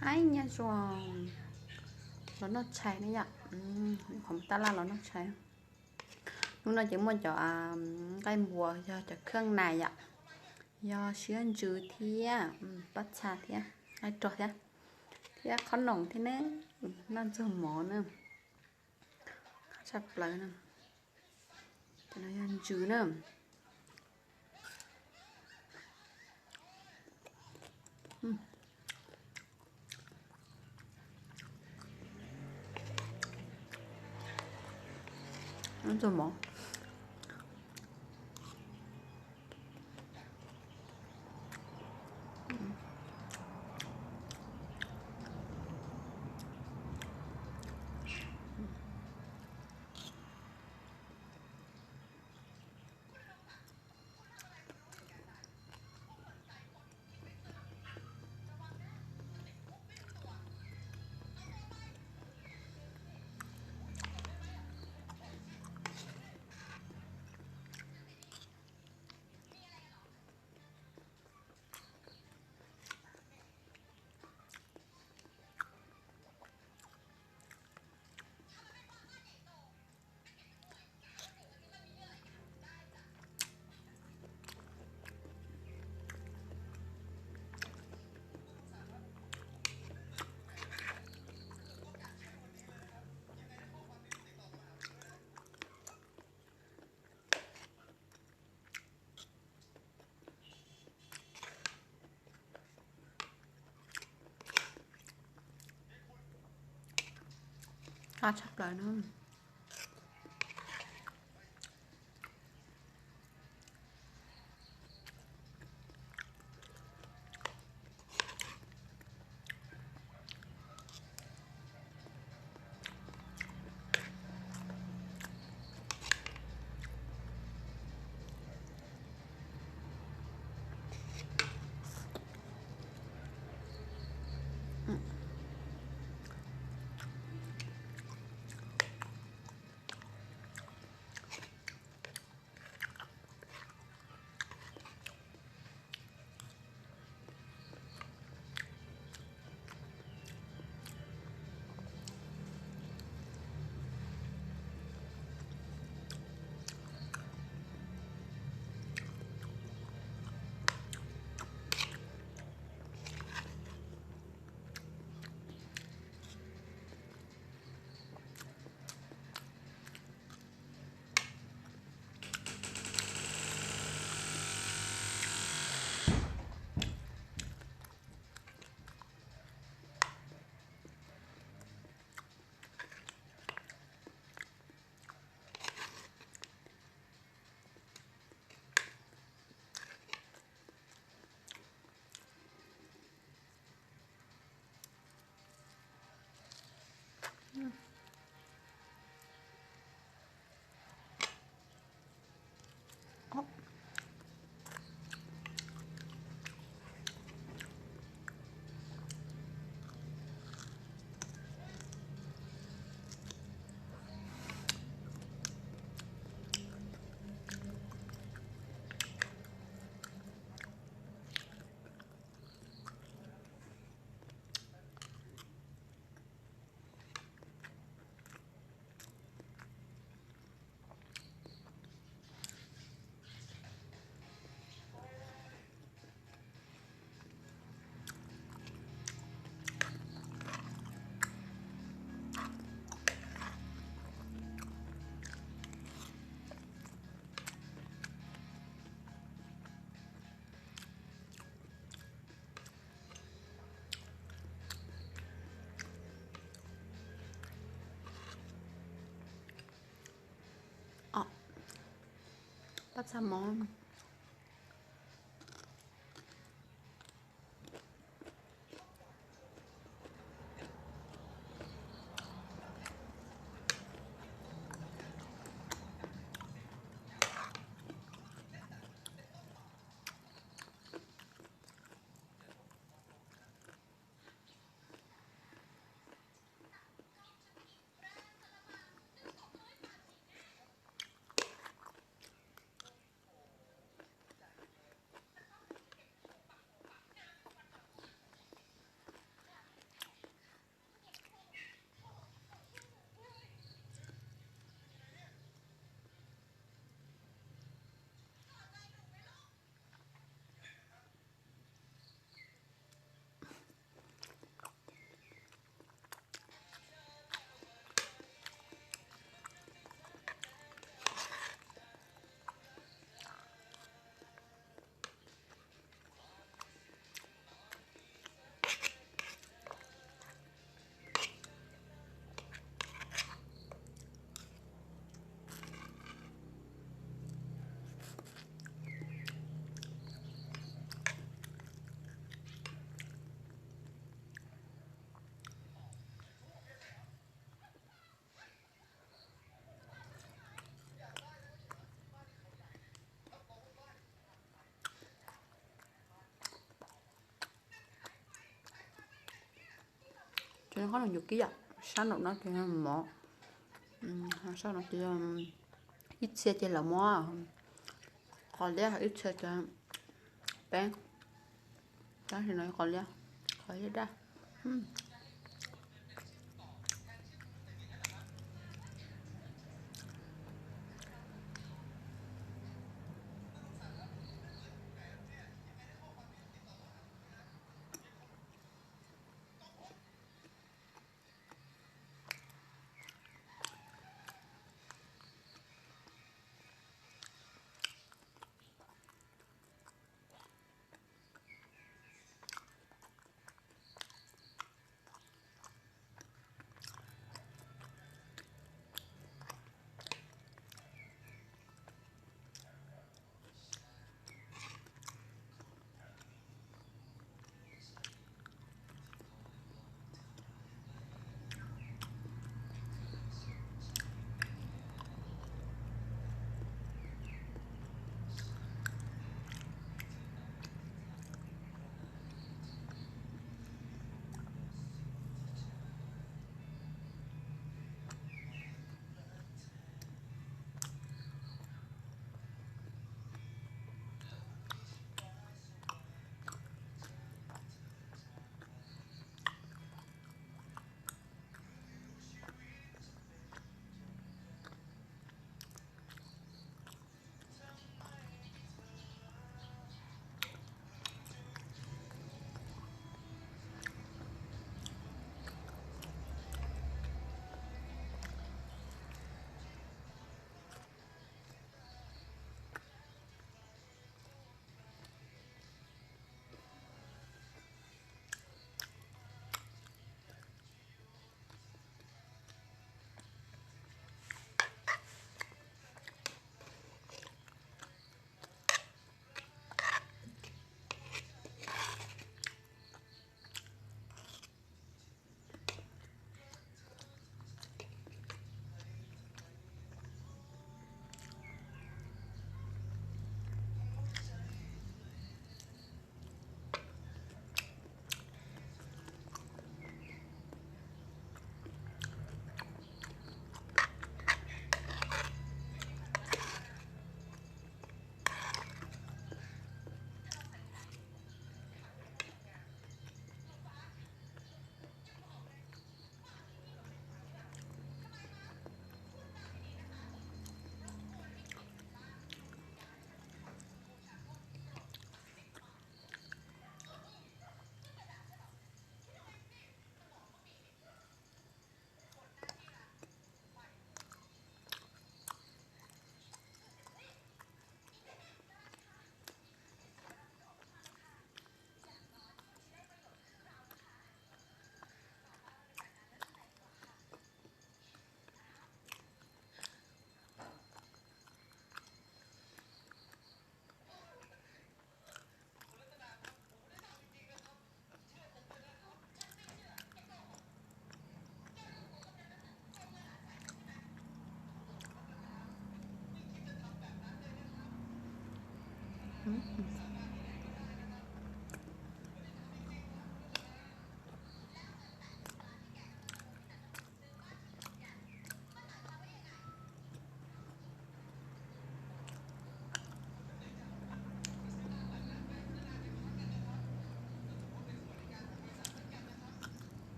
Haib nyab Zuag los noj tshais ne yom. Qhov tab laj los noj tshais. Hnub no ces muaj cov nqaij npuas yog cov kheej nais yom, yog siab ntsws thiab pob txha thiab nqaij rog thiab, thiab qhob noom thiab ne, noj ntxuag mov na. Qab tshaj plaws na. Cov no yog ntsws na. Ntxuag mov. Qab tshaj plaws na. Pob txha mov. Qhob noom yus kib yom, sab nraum no ces mov, sab no ces ib txhia ces lawv muab qos liab, ib txhia ces peeb, tab sis no qos liab, qos liab daj.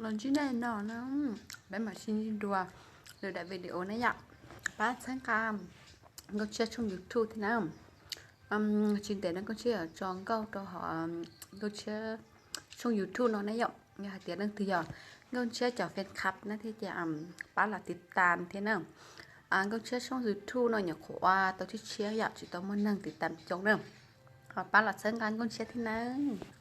los ntsib nej no na. Peb mam sib ntsib dua lwm daim video na yom. Pab txhawb nqa Nkauj Tshiab tshooj YouTube thiab na. Tsis ntev no Nkauj Tshiab yuav tso nkauj rau hauv Nkauj Tshiab tshooj YouTube no na yom. Yog hais tias leej twg yog Nkauj Tshiab cov fan club na thiab ces pab los tiv tam thiab na. Nkauj Tshiab tshooj YouTube no nyuam qhuav ua tau tshiab tshiab yom, tsis tau muaj neeg tiv tam coob na. Ho pab los txhawb nqa Nkauj Tshiab thiab nawb.